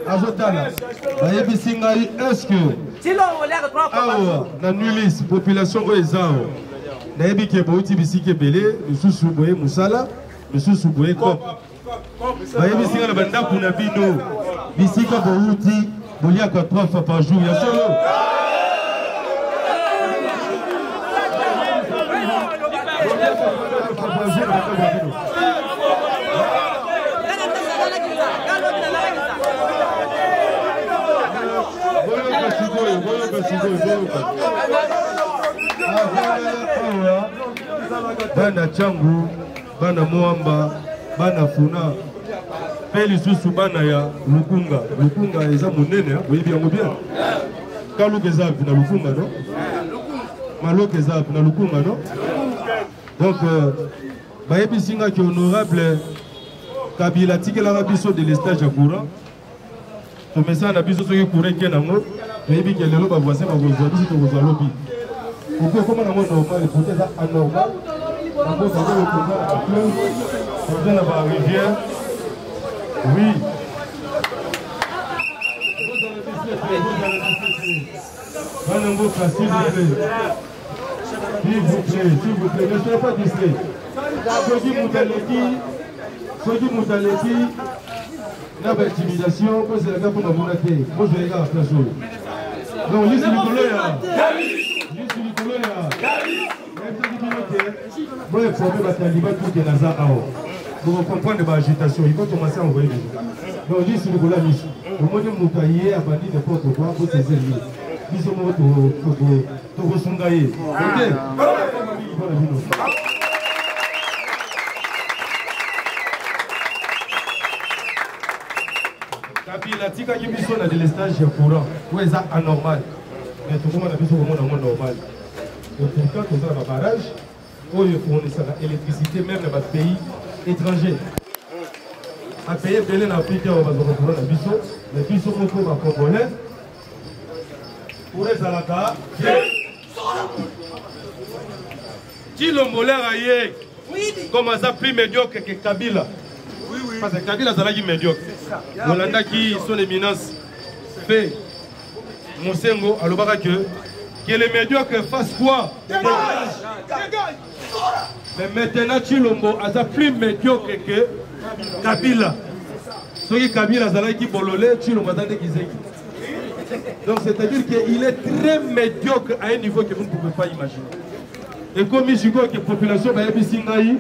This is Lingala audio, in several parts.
Azotala, bayebisi ngai est-ce que awa na Nulis population oyo eza awa, nayebi ke bouti bisika ebele, misusu boye mosala, misusu boye cop. Bayebisi ngai na bandako na bino bisika bouti boliaka 3 fois par jour, ya solo? Boyoka sikoyo, boyoka sikoyo, boyoka. Awa bana Tshangu, bana Moamba, bana Funa, mpe lisusu bana ya Lukunga. Lukunga eza monene, boyebi yango bien. Kaluka eza wapi na Lukunga, no? Maloka eza wapi na Lukunga, no? Donc bayebisi nga ki honorable Kabila atikelaka biso délestage ya courant. Tomesana na biso soki courant eke nango, toyebi ke lelo ba voisin bakozwa biso, tokozwa lobi. Okoki okoma nango normal, pourtant eza anormal. Na mboka oyo toza na ba fleuve, toza na ba rivière. Oui. Bana mboka, s'il vous plaît. S'il vous plaît, s'il vous plaît, ne soyez pas distrait. Soki moto aleki, soki moto aleki na ba intimidation, bozelaka mpo bamona te, bozwela kaka place oyo. Donc lisi likolo ya lisi likolo ya nayebisaki bino te, boinforme bataliba tout ke naza awa, bokocomprendre ba agitation, il faut commencer à envoyer déjà. Donc lisi likolo ya miso, omoni moto aye abandi n'importe quoi, bosaisir ye, biso moko tokosunga ye. Ok, mpona bino. Kabila atikaki biso na délestage ya courant oyo eza anormal, mais tokoma na biso komona yango normal. Et pourtant toza na babarrage oyo efournisaka électricité même na bapays étranger. Bapays ebele na Afrique awa bazwaka courant na biso, mais biso moko bacongolais courant ezalaka te. Tshilombo lera ye comme aza plus médiocre que Kabila. Parce que Kabila azalaki médiocre. Bolandaki son éminence fait Mosengo alobaka que le médiocre fasse quoi? Dégage. Mais maintenant Tshilombo aza plus médiocre que Kabila. Soki Kabila azalaki bololé, Tshilombo aza nde kizengi. Donc c'est-à-dire qu'il est très médiocre à un niveau que vous ne pouvez pas imaginer. Et comme sikoyo que population bayebisi ngai,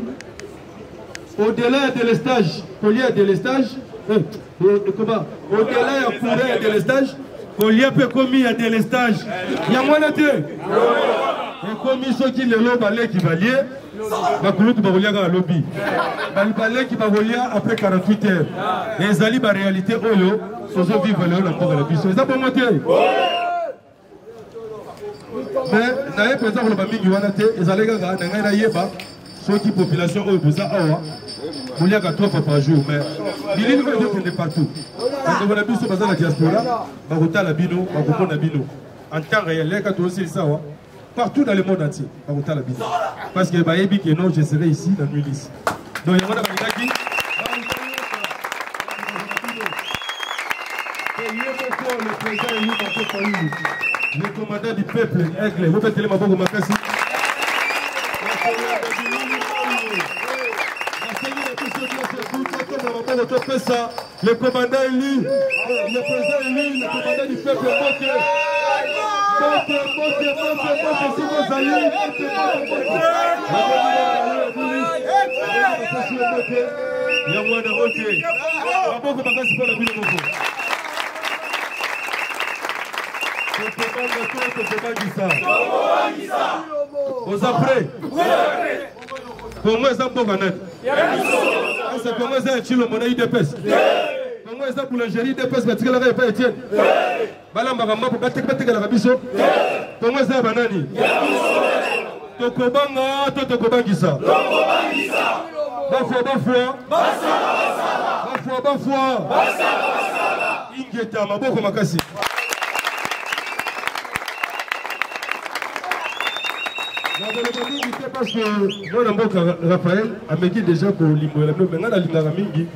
au-delà ya délestage, kolia ya délestage, comment? Au-delà ya courant ya délestage, kolia mpe ekomi ya délestage. Yango wana te ekomi soki lelo baleki balie, bakulutu bakolia kaka lobi, baleki bakolia après 48 heures. Ezali ba réalité oyo tozovivre lelo na mboka na biso, eza bongo te. Mais naye mpenza koloba mingi wana te, ezali kaka na ngai nayeba soki population oyo boza awa boliaka 3 fois par jour, mais bilili oyo ezokende partout. Bandeko na biso baza na diaspora bakotala bino, bakomona bino en temps réel. Leka tozosilisa awa partout dans le monde entier bakotala bino, parce que bayebi que non, je serai ici na Nulis. Donc yango wana balingaki le président élu Martin Fayulu, le commandant du peuple aigle, bobetele maboko makasi. Topesa le commandant élu, le président élu, le commandant du peuple, Mbote, Mbote, Mbote, Mbote, Mbote, si bozali, Mbote, Mbote, Mbote. Yango wana ok, maboko makasi mpona bino moko. Tokobanga to tokobangisa? Oza prêt? Kongo eza mboka nani? Ese Kongo eza ya Tshilombo na UDPS? Kongo eza boulangerie UDPS batikelaka epai Etienne? Balambaka mapo batekelaka biso? Kongo eza ya banani? Tokobanga to tokobangisa? Bafwa bafwa bafwa bafwa, ingeta maboko makasi. Nakoloba mingi te parce que mwana mboka Raphaël ameki déjà kolimbolela bino, me ngai nalingaka mingi.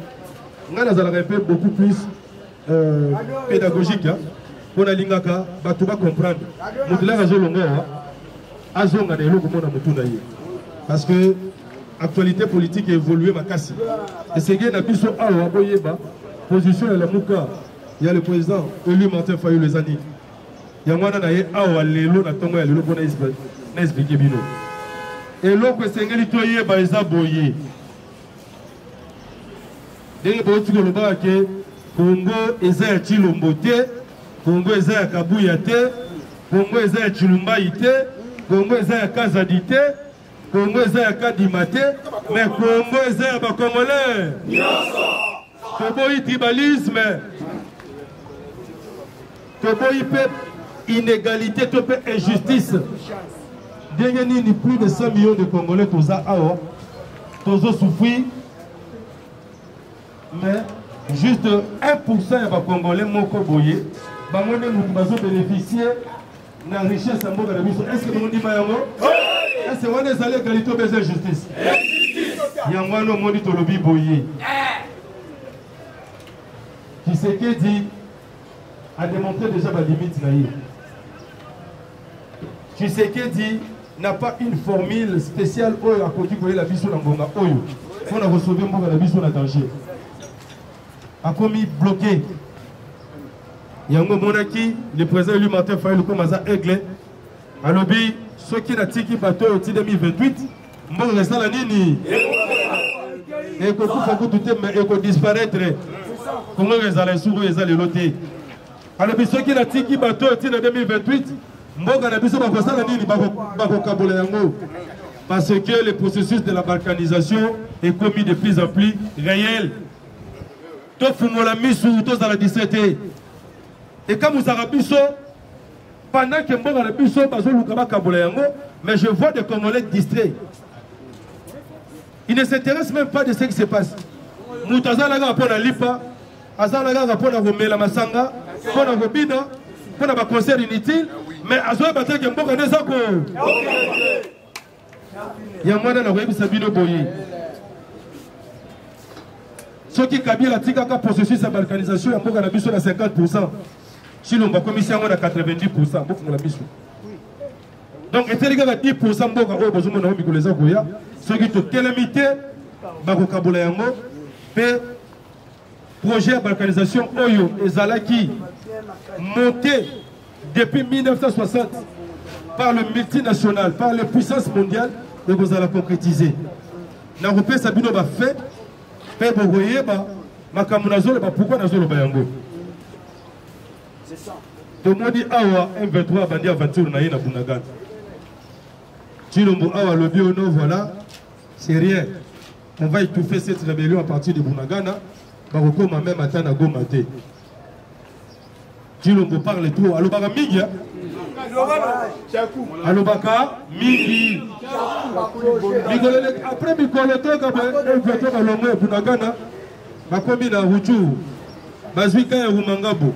Ngai nazalaka mpe beaucoup plus euh, pédagogique mpo nalingaka bato bacomprendre. Moto laka azolonga awa azonga na eloko mona motu na ye, parce que actualité politique évolue makasi. Esengeli na biso awa boyeba position ya Lamuka, ya le président élu Martin Fayulu eza nini. Yango wana na ye awa lelo na ntongo ya lelo mpo na explike bino eloko esengeli toyeba eza boye. Ndenge bouti kolobaka ke Kongo eza ya Tshilombo te, Kongo eza ya Kabuya te, Kongo eza ya Tshilumbayi te, Kongo eza ya Kazadi te, Kongo eza ya Kadima te, mais Kongo eza ya Bacongolais. Toboyi tribalisme, toboyi mpe inégalité to mpe injustice. Ndenge nini plus de 100 millions de Congolais toza awa tozosouffrir, mais juste 1% ya Bacongolais moko boye, bango nde motu bazobénéficie na richesse ya mboka na biso? Est ce que bondima yango? Est ce wana ezali égalité obe eza justice? Yango wana omoni tolobi boye: Tshisekedi a démontré déjà ba limite na ye. Tshisekedi n'a pas une formule spéciale oyo akoki koyela biso na ngonga oyo mpona kosauve mboka na biso na danger. Akomi bloqué. Yango omonaki le président élu Martin Fayulu, comme aza aigle, alobi soki natiki bato oyo ti 2028, mboka esala nini? Ekokufa kutu te, mais ekodisparaître. Kongo ezala esuku oyo eza lelo te. Alobi soki natiki bato oyo ti na 2028, mboka na biso bakosala nini? Bakokabola yango, parce que le processus de la balkanisation ekomi de plus en plus réel. Tofungola misu, tozala distrait te. Ekamusaka biso, pendant que mboka na biso bazoluka bakabola yango, mais je vois des Congolais distraits, ils ne s'intéressent même pas de ce qui se passe. Moto azala kaka mpo na lipa, azala kaka mpo na komela masanga, mpo na kobina, mpo na baconcert inutile, mais azoyeba te ke mboka nde eza ko. Yango wana nakoyebisa bino boye: soki Kabila atikaka processus ya balkanisation ya mboka na biso na 50, Tshilombo akomisi yango na 90. Bofungola biso. Donc eteli kaka 10. Mboka oyo bozomona ngo, mikolo eza koya, soki totelemi te, bakokabola yango. Mpe projet ya balkanisation oyo ezalaki monté depuis 1960 par le multinational, par les puissances mondiales, ekozala concrétisé. Nakopesa bino bafaits mpe bokoyeba makambo nazoloba, pourquoi nazoloba yango. Tomoni awa M23 abandi aventure na ye na Bunagana. Tshilombo awa alobi: "Oh non, voilà, c'est rien, on va étouffer cette rébellion à partir de Bunagana, bakokoma même ata na Goma te." Tshilombo parle trop, alobaka mingi, alobaka mingi. Mikolo après mikolo, toka M23 balongo ya Bunagana, bakomi na Rutshuru, bazwi ka ya Rumangabo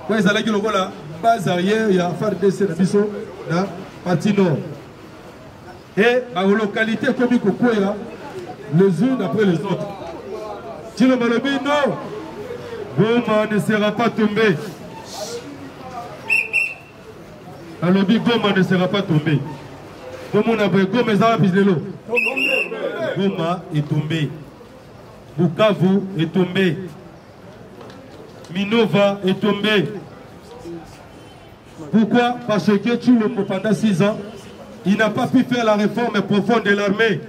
oyo ezalaki lokola base arrière ya FARDC na biso na partie nord, et balocalité ekomi kokwea les unes après les autres. Tshilombo alobi: "Non, Goma ne sera pas tombé." Alobi Goma ne sera pas tombé. Komona boye, Goma eza wapi lelo? Goma est tombé, Bukavu est tombé, Minova est tombé. Pourquoi? Parce que Tshilombo, pendant 6 ans, il n'a pas pu faire la réforme profonde de l'armée.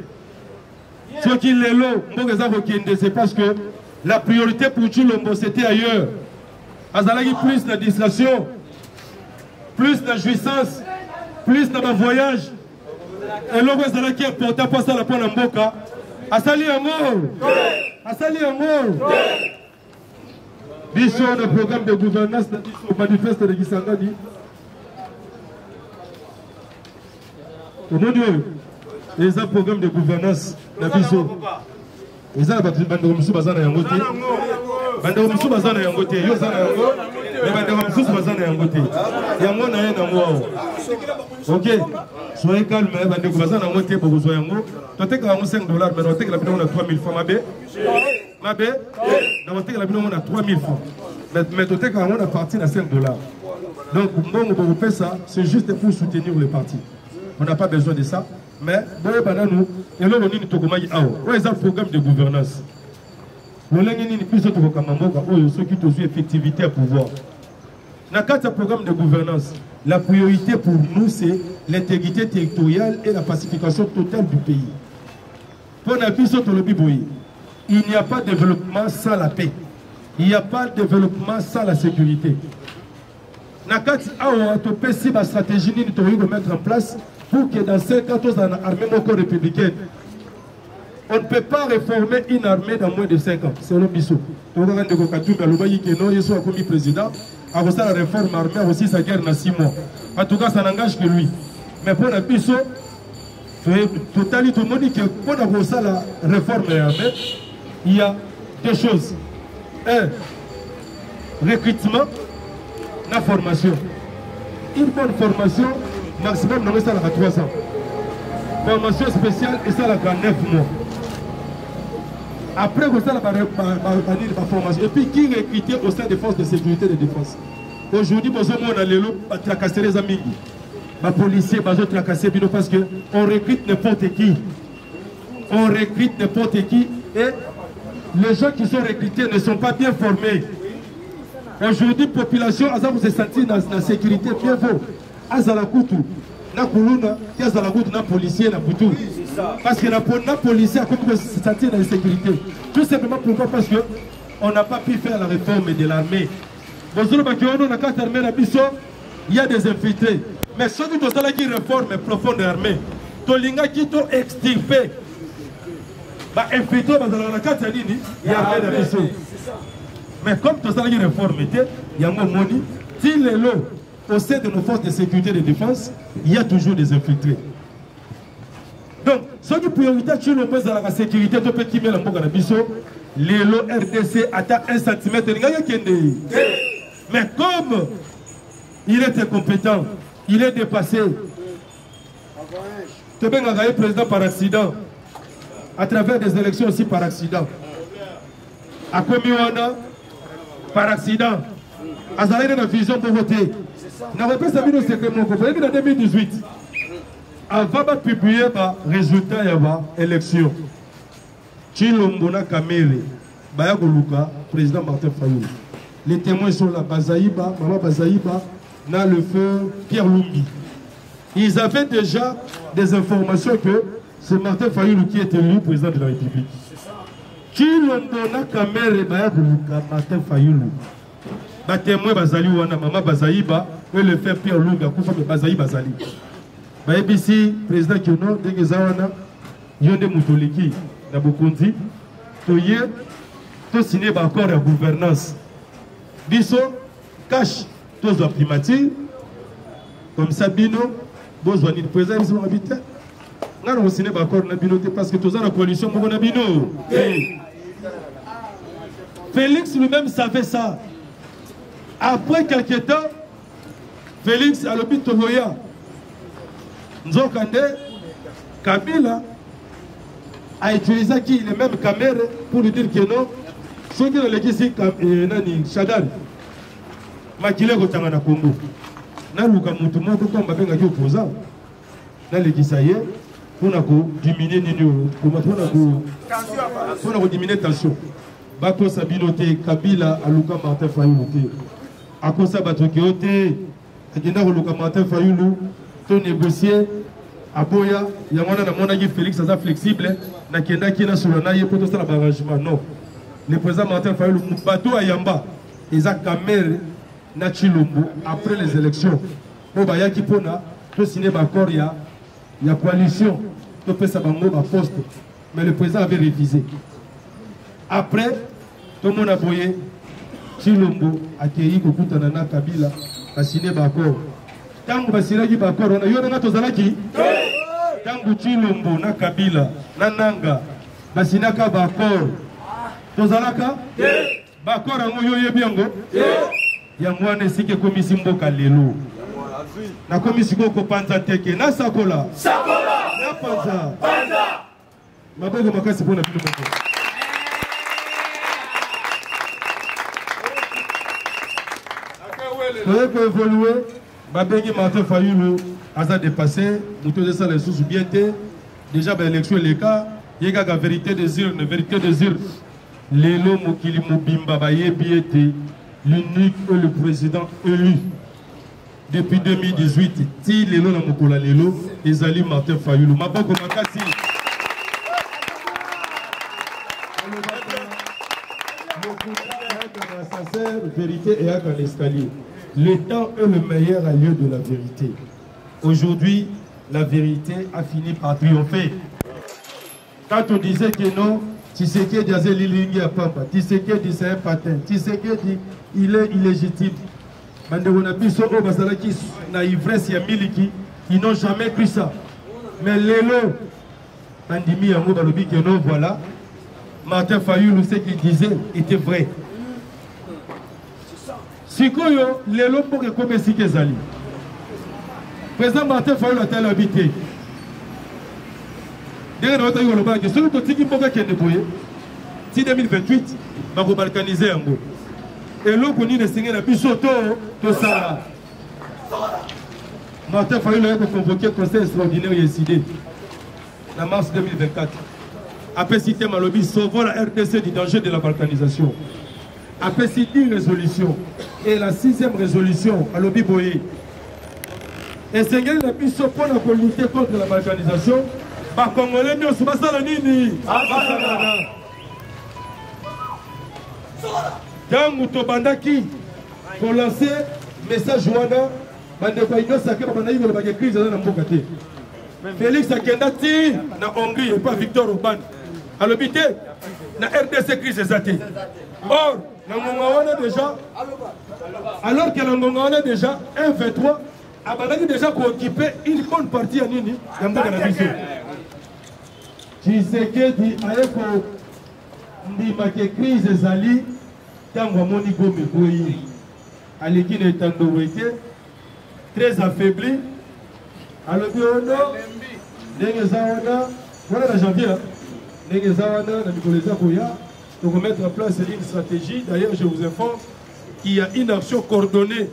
Soki lelo mboka eza kokende, c'est parce que la priorité pour Tshilombo, c'était ailleurs. Azalaki plus na distraction, plus na jouissance, plus na bavoyage. Eloko ezalaki important mpo asala mpo na mboka, asali yango, asali yango. Biso na programme de gouvernance na biso, manifeste de Kisangani, omoni oyo eza programme de gouvernance na biso. Eza na bato, bandeko mosusu baza na yango te, bandeko mosusu baza na yango te. Yo oza na yango, me bandeko mosusu baza na yango te. Yango na ye nango awa. Ok, soyez calme, bandeko baza na yango te, bokozwa yango. Totekaka yango 5 dollars, mais totekela bino na 3000 francs. Mabe. Mabe nakotekela bino yango na 3000 francs, mais totekaka yango na parti na 5 $. Donc mbongo bokopesa, c'est juste pour soutenir le parti, on n'a pas besoin de ça. Mais boyeba nanu eloko nini tokomaki awa. Oyo eza programme de gouvernance, lolenge nini biso tokokamba mboka oyo soki tozwi effectivité ya pouvoir. Na kati ya programme de gouvernance, la priorité pour nous, c'est l'intégrité territoriale et la pacification totale du pays. Mpo na biso tolobi boye: il n'y a pas de développement sans la paix, il n'y a pas de développement sans la sécurité. Na kati awa topesi bastratégie nini tokoki komettre en place pour que dans 5 ans tozala na armée moko républicaine. On ne peut pas réformer une armée dans moins de 5 ans, selon biso. Tokaka ndeko Katumbi alobaki ke non, ye so akomi président, akosala réforme armée, akosilisa guerre na 6 mois. En tout cas, ça n'engage que lui. Mais mpo na biso, totali, tomoni ke mpo na kosala réforme ya armée, il y a deux choses: un, recrutement na formation. Une bonne formation, maximum nango esalaka 3 ans. Formation spéciale esalaka 9 mois. Après kosala banini, baformation, et puis qui recruter au sein des forces de sécurité de défense. Aujourd'hui bozomona lelo batracasserie eza mingi, bapolicier bazotracasser bino parce que on recrute n'importe qui, on recrute n'importe qui et les gens qui sont recrutés ne sont pas bien formés. Aujourd'hui population aza kose sentir na sécurité, bien vaut azala kutu na kuluna ti azala kutu na policier na butu, parce que na policier akomi kose sentir na insécurité. Tout simplement pourquoi? Parce que on n'a pas pu faire la réforme de l'armée. Bozolobaki wana na kati armée na biso, il y a des infiltrés, mais soki tosalaki réforme profonde de l'armée, tolingaki to extirper bainfiltré bazalaka na kati ya nini, ya armée na biso. Mais comme tosalaki réforme te, yango omoni ti lelo au sein de nos forces de sécurité et de défense, il y a toujours des infiltrés. Donc soki priorité Tshilombo ezalaka sécurité to mpe kimia na mboka na biso, lelo RDC ata 1 cm elingaki ekende. Mais comme il est incompétent, il est dépassé, tobengaka ye président par accident, à travers des élections aussi par accident. Akomi wana par accident, azalaki na vision moko te. Nakopesa bino secret moko. Boyebi, na 2018, avant bapublier barésultat ya baélection, Tshilombo na Kamerhe baya koluka président Martin Fayulu. Les témoins sont là, Bazaïba, mama Bazaïba na le feu Pierre Lumbi. Ils avaient déjà des informations que c'est Martin Fayulu qui est élu président de la République. Tshilombo na Kamerhe baya koluka Martin Fayulu, batémoin bazali wana, mama Bazaïba et le feu Pierre Lumbi, akufa, me bazali bazali bayebisi président kiono ndenge eza wana, yo nde moto oleki na bokonzi, toye tosigner baaccord ya gouvernance, biso CACH tozwa primature, comme ça bino bozwa nini. Président biso bakabi te, ngai na kosigner baaccord na bino te parce que toza na coalition moko na bino. Félix lui-même savait ça. Après quelque temps, Félix alobi tokoya. Nzokande Kabila a utilisé qui? Le même Kamerhe, pour lui dire que non, soki nalekisi nani, Shadary, makili ekotanga na Congo, naluka motu moko comme babengaki opposant, nalekisa ye mpona kodiminuer nini oyo, mpona kodiminuer tension. Bakosa bino te, Kabila aluka Martin Fayulu te. Akosa bato keo te, akenda koluka Martin Fayulu to négocier, aboya. Yango wana namonaki Félix aza flexible, nakendaki nasolola na ye mpo tosala baarrangement. Non, le président Martin Fayulu, bato ayamba eza Kamerhe na Tshilombo après les élections, oyo bayaki mpona tosigner baaccord ya coalition, topesa bango baposte, mais le président avait refusé. Après tomona boye, Tshilombo akei kokutana na Kabila, basigner baaccord. Ntango basignaki baaccord wana, yo nanga tozalaki? Ntango Tshilombo na Kabila na Nanga basignaka baaccord, tozalaka? Baaccord yango, yo oyebi yango? Yango wana esika ekomisi mboka lelo. Nakomi sikoyo kopanza teke, nasakola, napanza maboko makasi mpona bino moko. Toye koévolue, babengi Martin Fayulu aza dépassé, moto ezosala lisusu bien te, déjà baélection eleka, ye kaka vérité des urnes, vérité des urnes. Lelo mokili mobimba bayebi ete l'unique et le président élu depuis 2018 ti lelo na mokolo ya lelo ezali Martin Fayulu. Maboko makasi. Vérité et un escalier. Le temps est le meilleur allié de la vérité. Aujourd'hui, la vérité a fini par triompher. Quand on disait que non, Tshisekedi aza elilingi ya pamba, Tshisekedi c'est un patin, Tshisekedi il est illégitime. Bandeko na biso oyo bazalaki na ivresse ya miliki, ils n'ont jamais cru ça. Mais lelo bandimi yango, balobi que non, voilà, Martin Fayulu, ce qu'il disait était vrai. Sikoyo lelo mboka ekomi esika ezali, président Martin Fayulu atali abi te ndenge na otaki kolobaki, soki totiki mboka ekende boye ti 2028, bakobalkanize yango. Eloko nini esengeli na biso to tosala? Martin Fayulu aye koconvoke conseil extraordinaire ya ECiDé na mars 2024. Apesi te, malobi: "Sauvons la RDC du danger de la balkanisation." Apesi 10 résolutions et la sixième résolution alobi boye: esengeli na biso mpona kolutter contre la balkanisation, bakongole nyonso basala nini? Basangana. Ntango tobandaki kolancer message wana, bandeko ya Union sacrée babandaki kolobaka crise eza na mboka te. Félix akenda ti na Hongrie epa Victor Orban, alobi te na RDC crise eza te. Or na ngonga wana déjà, alors que na ngonga wana déjà 1 23 abandaki déjà kooccuper une bonne partie ya nini, ya mboka na biso. Tshisekedi aye kondima ke crise ezali ntango amoni Goma ekweyi, aleki na etando ete très affaibli. Alobi ono ndenge eza wana wana na janvier, ndenge eza wana na mikolo eza koya, tokomettre en place une stratégie. D'ailleurs, je vous informe qu'il y a une action coordonnée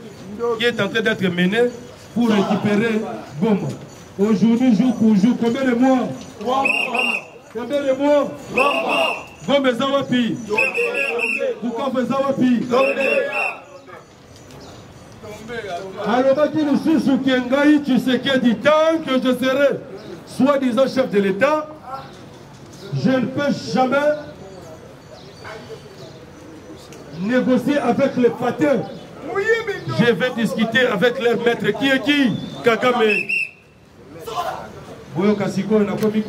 qui est en train d'être menée pour récupérer Goma. Aujourd'hui, jour pour jour, combien de mois? Combien de mois? Goma eza wapi? Bukavu eza wapi? Alobaki lisusu ke ngai Tshisekedi, tant que je serai soi-disant chef de l'État, je ne peux jamais négocier avec les patins. Je vais discuter avec leur maître, qui est qui? Kagame. Boyoka sikoyo, nakomi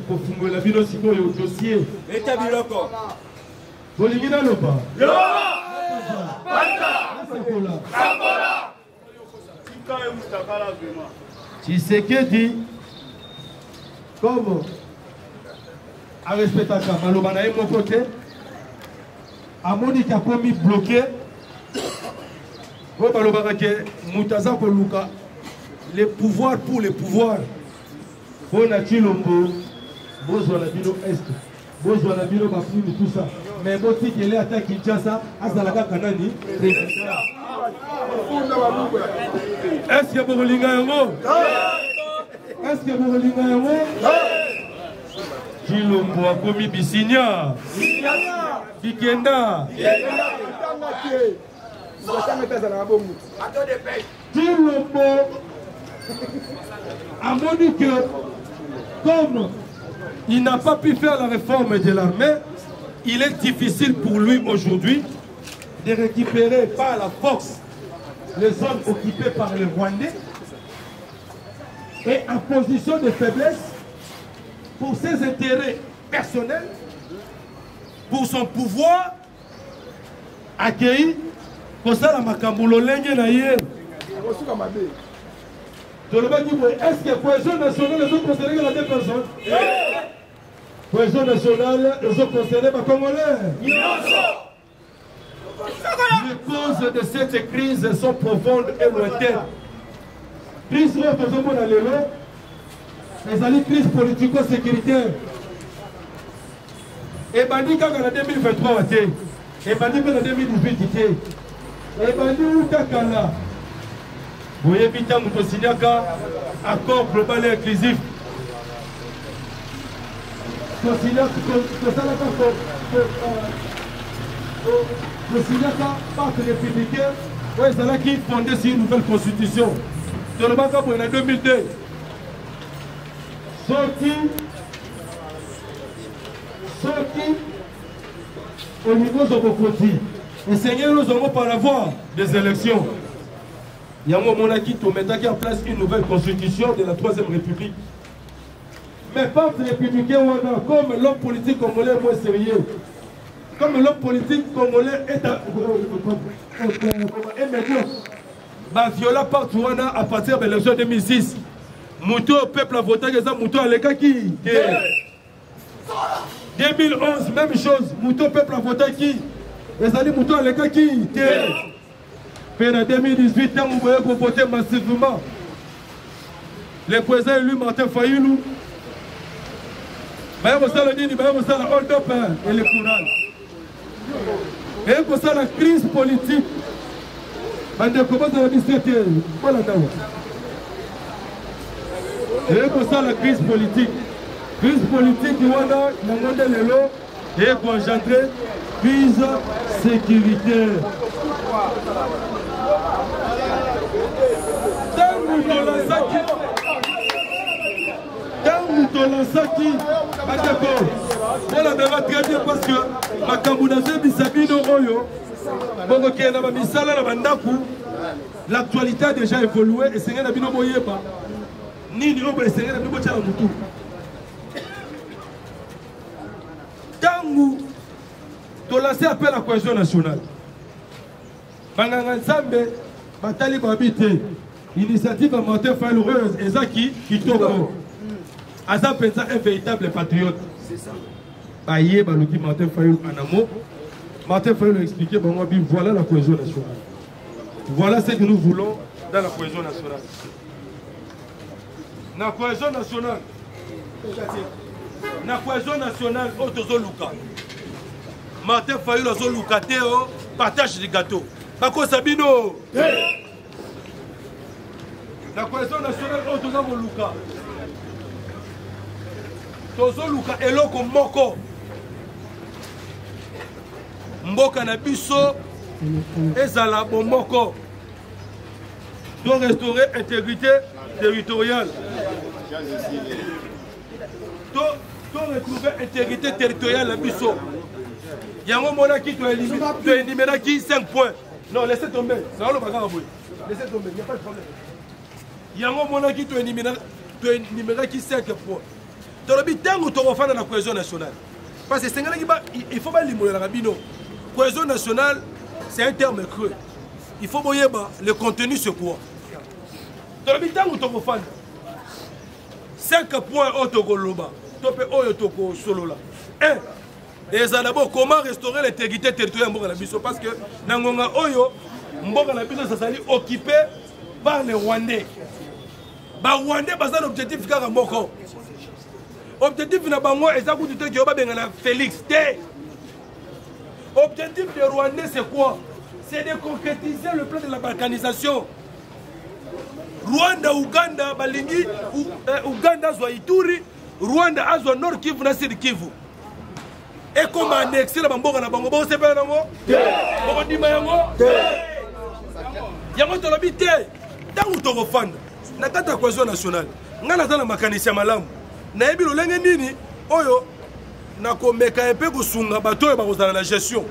kofungola bino sikoyo dossier. Eta biloko. Bolingi naloba? Nasakola. Tshisekedi, comme arespectaka maloba na ye moko te, amoniki akomi bloqué. Oyo balobaka ke moto aza koluka le pouvoir pour le pouvoir. Mpo na Tshilombo, bozwa na bino Est, bozwa na bino bafuni, tout ça, mais botikele ata Kinshasa, azala kaka nani? Président. Est ce que bokolinga yango? Est ce que bokolinga yango? Tshilombo akomi bisinya bikenda. Tshilombo amoni que comme il n'a pas pu faire la réforme de l'armée, il est difficile pour lui aujourd'hui de récupérer par la force les zones occupées par les Rwandais, et en position de faiblesse, pour ses intérêts personnels, pour son pouvoir, accueilli kosala makambo lolenge na ye. Tolobaki boye: est ce que cohésion nationale ezoconcerner la deux personnes? Cohésion nationale ezoconcerner bacongolais. Les causes de cette crise sont profondes et lointaines. Crise oyo tozomona lelo ezali crise politico-sécuritaire. Ebandi kaka na 2023 te, ebandi mpe na 2018 te. Ebandi uta kala. Boyebi ntango tosinyaka accord global et inclusif, tosalaka tosinyaka pacte républicain oyo ezalaki fondé sur une nouvelle constitution. Tolobaka boye na 2002, soki soki olingi ozwa bokonzi, esengeli ozwa yango par la voie des élections. Yango omonaki tometaki en place une nouvelle constitution de la troisième république. Mais parti républicain wana, comme l'homme politique congolais est moins sérieux, comme l'homme politique congolais est, est médiocre, baviola parti wana. À partir de l'élection 2006, moto oyo peuple avotaki eza moto alekaki te. 2011, même chose, moto peuple avotaki ezali moto alekaki te. Mpe na 2018, ntango boye kovote massivement le président élu Martin Fayulu, baye kosala nini? Baye kosala hold up électoral, eye kosala crise politique. Bandeko, bozala biso te, bolanda wa eye kosala crise politique. Crise politique wana, yango nde lelo eye koengendre crise sécuritaire. Ntango tolansaki, bandeko, bolandaka très bien, parce que makambo nazoyebisa bino oyo, bokokende na bamisala na bandako, l'actualité a déjà évolué. Esengeli na bino boyeba nini oyo esengeli na bino botya na motu. Ntango tolance appel à cohésion nationale, banganga Nzambe batali, babi te, initiative ya Martin Fayulu oyo ezaki kitoko, aza mpenza un véritable patriote. Baye baluki Martin Fayulu anamo. Martin Fayulu expliqué bango bi: voilà la cohésion nationale, voilà ce que nous voulons dans la cohésion nationale. Na cohésion nationale, na cohésion nationale oyo tozoluka, Martin Fayulu azoluka te o partage du gâteau, bakosa bino. Na cohésion nationale oyo toza koluka, tozoluka eloko moko: mboka na biso ezala bomoko, to restaurer intégrité territoriale, to retrouver intégrité territoriale na biso. Yango omonaki toénumeraki 5 points. Non, laissez tomber, naoloba kaka boye, laissez tomber, il n'y a pas de problème. Yango omonaki toénumeraki 5 points. Tolobi ntango tokofanda na cohésion nationale, parce que esengelaki, il faut balimbolelaka bino, cohésion nationale, c'est un terme creux, il faut boyeba le contenu, c'est quoi. Tolobi ntango tokofanda, 5 points oyo tokoloba to mpe oyo tokosolola: 1, eza d'abord comment restaurer l'intégrité territoriale ya mboka na biso, parce que na ngonga oyo mboka na biso ezali occupé par les Rwandais. Barwandais baza na objectif kaka moko. Objectif na bango eza kutu te ke babengana Félix te. Objectif des Rwandais, c'est quoi? C'est de concrétiser le plan de la balkanisation. Rwanda, Uganda, balingi Uganda azwa Ituri, Rwanda azwa Nord Kivu na Sud Kivu, ekoma annexe na bamboka na bango. Bokosepela nango? Bokondima yango? Yango tolobi te, ntango tokofanda na kati ya cohésion nationale, ngai naza na makanisi ya malamu, nayebi lolenge nini oyo nakomeka mpe kosunga bato oyo bakozala na gestion,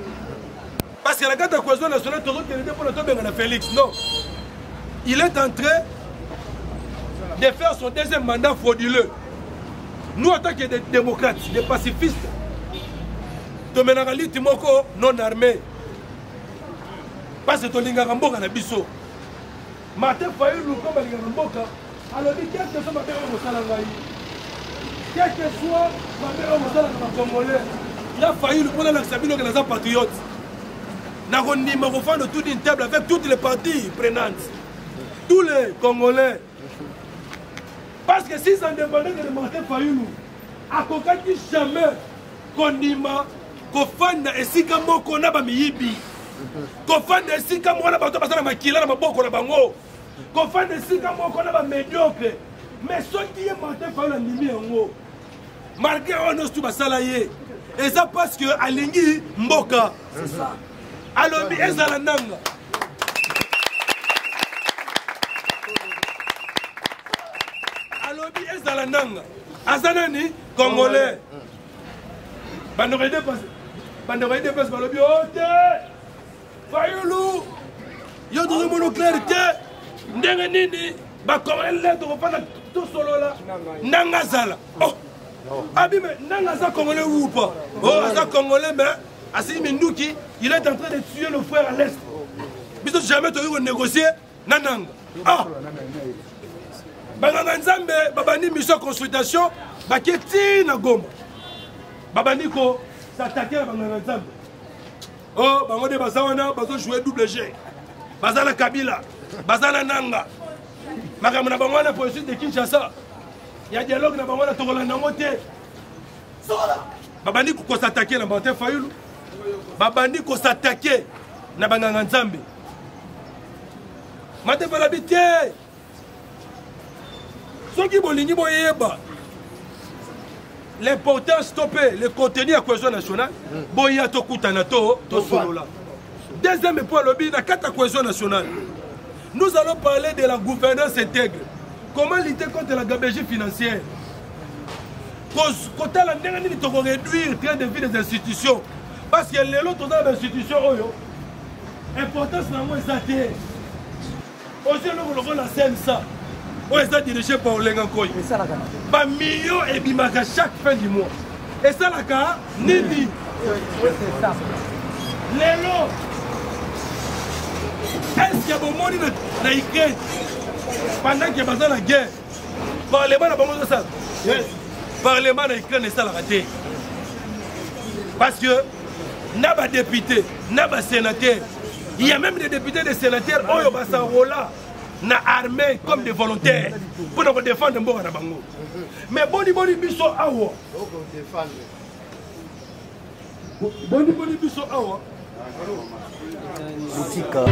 parce que na kati ya cohésion nationale tozokende te mpona tobengana Félix. Non, il est en train de faire son deuxième mandat frauduleux. Nous, en tant que des démocrates, des pacifistes, tomenaka lutte moko non armé, parce que tolingaka mboka na biso. Martin Fayulu, comme alingaka mboka, alobi: quel que soit mabe oyo kosala ngai, quel que soit mabe oyo kosalaka bacongolais, nga Fayulu, mpo nalakisa bino ke naza patriote, nakondima kofanda autour d'une table avec toutes les parties prenantes, tous les Congolais. Parce que si ça dépendait de Martin Fayulu, akokaki jamais kondima kofanda esika moko na bamiyibi. Kofanda esika moko na bato baza na makila na maboko na bango, kofanda esika moko na bamédiocre. Mais soki ye Martin Fayulu andimi yango, malgré oyo nyonso tu basala ye, eza parce que alingi mboka. Alobi ezala nanga. Alobi ezala nanga. Aza nani? Congolais. Bandeko UDPS, bandeko UDPS balobi o te Fayulu yo tozomona clair te ndenge nini bacongolais le tokofanda tosolola ndanga azala. Oh abime ndanga aza congolais ou pas? Oh, aza congolais, mais asili minduki, il est en train de tuer nos frères à l'est. Biso jamais tokoki konégocier na nanga. Ah, banganga nzambe babandi mission consultation, bake ti na Goma, babandi ko s'attaquer na banganga nzambe. Oh, bango nde baza wana bazojoue double g, baza na Kabila, baza na nanga. Makambo na bango wana, processus de Kinshasa ya dialogue na bango wana, tokolanda yango te. Babandi kosatake na Martin Fayulu, babandi kosatake na banganga nzambe. Martin Fayulu abi te, soki bolingi boyeba l'importance to mpe le contenu ya cohésion nationale, boya tokutana to tosolola. Deuxième point, alobi na kati ya cohésion nationale, nous allons parler de la gouvernance intègre, comment lutter contre la gabegie financière, kotala ndenge nini tokoréduire train de vie des institutions, parce que lelo toza na bainstitution oyo importance na yango eza te. Ozwi eloko lokola CNSA oyo eza dirigé par Olenga Nkoy, bamillion ebimaka chaque fin du mois, esalaka nini lelo? Est-ce bomoni na Ukraine, pendant ke baza na guerre, parlement na bango ezosala? Parlement na Ukraine esalaka te, parce que na badéputé na basénateur, il y a même des députés, des sénateurs oyo basangola na armée comme des volontaires mpona kodéfendre mboka na bango. Mais boni boni biso awa? Boni boni biso awa? Tika.